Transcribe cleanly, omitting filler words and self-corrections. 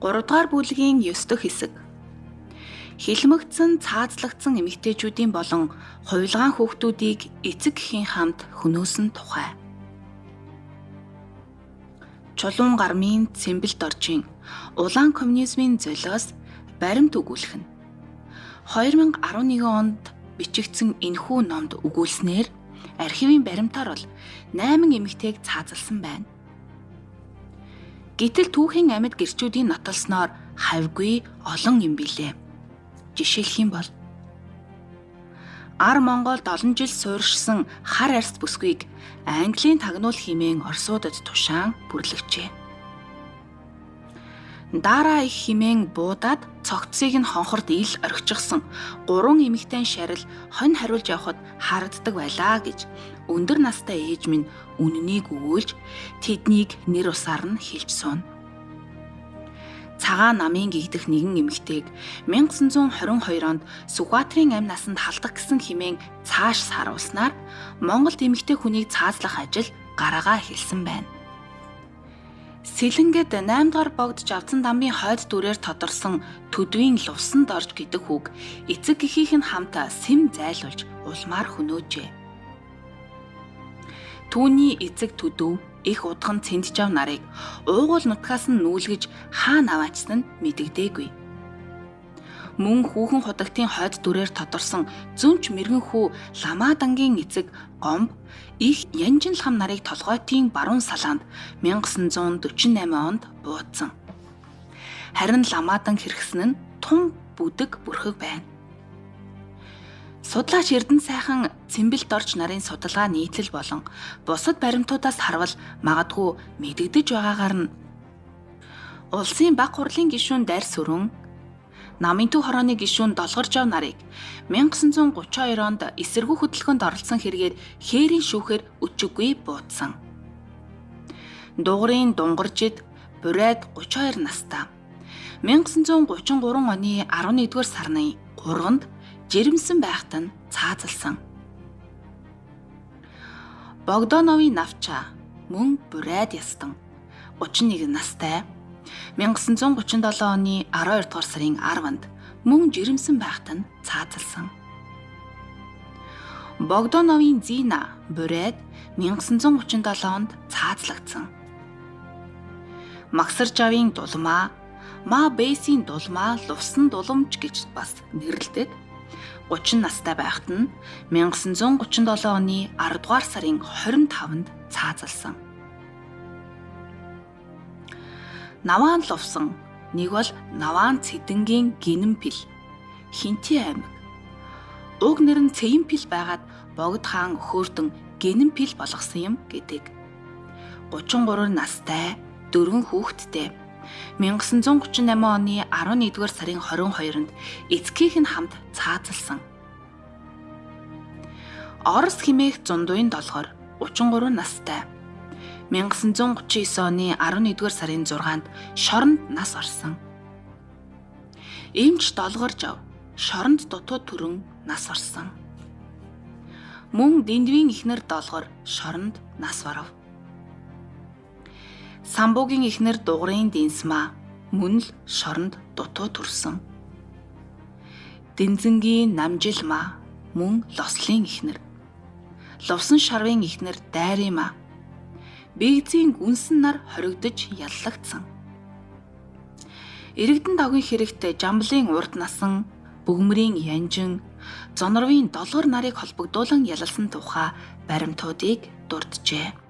3 дугаар бүлгийн 9 дэх хэсэг. Хилмигдсэн, цаазлагдсан эмэгтэйчүүдийн болон хувилгаан хүүхдүүдийг эцэг эхийн хамт хөнөөсөн тухай. Чулуун гармын Цэмбэл доржийн улаан коммунизмын золиос баримт өгүүлэх нь 2011 онд бичигдсэн энэхүү номд өгүүлснээр архивын баримтаар бол 8 эмэгтэйг цаазалсан байна. Гэтэл түүхийн амьд гэрчүүдийн нотолсноор хавьгүй олон юм билээ. Жишээлх юм бол Ар Монголд олон жил суурьшсан хар арьс бүсгүйг Английн тагнуул хэмээн Оросуудад тушаан бүрлэгчээ. Дараа их хэмээн буудаад цогцсыг нь хонхорд ил орхичихсан 3 эмэгтэй шарил хонь хариулж явхад харагддаг байлаа гэж өндөр настай ээж минь үнэнийг өгүүлж тэднийг нэр усаар нь хэлж сууна. Цагаан намын гэгдэх нэгэн эмэгтэйг 1922 онд Сүхбаатарын амь насанд халдах гэсэн хэмээн цааш саруулснаар Монголд эмэгтэй хүнийг цаазлах ажил гараагаа эхэлсэн байна. Сэлэнгэд 8 дугаар богд Жавцан дамбын хойд дүрээр тодорсон Төдвийн Лувсан дорж гэдэг хүүг эцэг эхийнх нь хамт сэм зайлуулж улмаар хөнөөжээ. Түүний эцэг Төдөв их удхан Цэнджав нарыг уугуул нутгаас нь нүүлгэж хаана аваачсан нь мэдэгдээгүй. Мөн хүүхэн худагтын хойд дүрээр тодорсон зөнч мэрэгэн хүү Ламаадангийн эцэг Гомб их Янжинлхам нарыг Толгойтын баруун салаанд 1948 онд буудсан. Харин Ламаадан хэрэгсэн нь тун бүдэг бүрхэг байна. Судлаач Эрдэнэ сайхан Цэмбэл дорж нарын судалгаа нийтлэл болон бусад баримтуудаас харвал магадгүй мэдэгдэж байгаагаар нь улсын баг хурлын гишүүн Дарь Сүрэн, Намын төв хорооны гишүүн Долгоржов нарыг 1932 онд эсэргүү хөдөлгөөнд оролцсон хэрэгээр хээрийн шүүхээр өчиггүй буудсан. Дугарын Дунгаржид Бурайд 32 настай 1933 оны 11-р сарны 3-нд жирэмсэн байхад нь цаазалсан. Богдоновын Навча мөн Бурайд ястан 31 настай 1937 оны 12 дугаар сарын 10-нд мөн жирэмсэн байхад нь цаазалсан. Богдоновын Зина Бурайд 1937 онд цаазлагдсан. Магсаржавын Дулмаа, Ма Бэсийн Дулмаа Лувсан Дуламж гэж бас нэрлэдэг. 30 настай байхад нь 1937 оны 10 дугаар сарын 25-нд цаазалсан. Наваан Лувсан нэг бол Наваан Цэдэнгийн Гинэмпил Хинти аймаг. Уг нэр нь Цэйнпил байгаад Богд хаан өхөөрдөн Гинэмпил болгосон юм гэдэг. 33 настай 4 хүүхэдтэй 1938 оны 11-р сарын 22-нд эцгийнх нь хамт цаазалсан. Орос хэмээх Зундуйн долгор 33 настай 1939 оны 11-р сарын 6-нд шоронд нас орсон. Эмч Долгоржов шоронд дутуу төрөн нас орсон. Мөн Дэндвийн эхнэр Долгор шоронд нас барав. Самбуугийн эхнэр Дугарын Дэнсмаа мөн л шоронд дутуу төрсөн. Дэнзэнгийн Намжилмаа мөн Лослын эхнэр. Лувсан шарвын эхнэр Дайримаа Бэгзийн гүнсэн нар хоригдож яллагдсан. Иргэдэн давгийн хэрэгт Жамблын урд насан, Бөгмөрийн Янжин, Зонорвын Долгор нарыг холбогдуулан ялалсан тухай баримтуудыг дурджээ.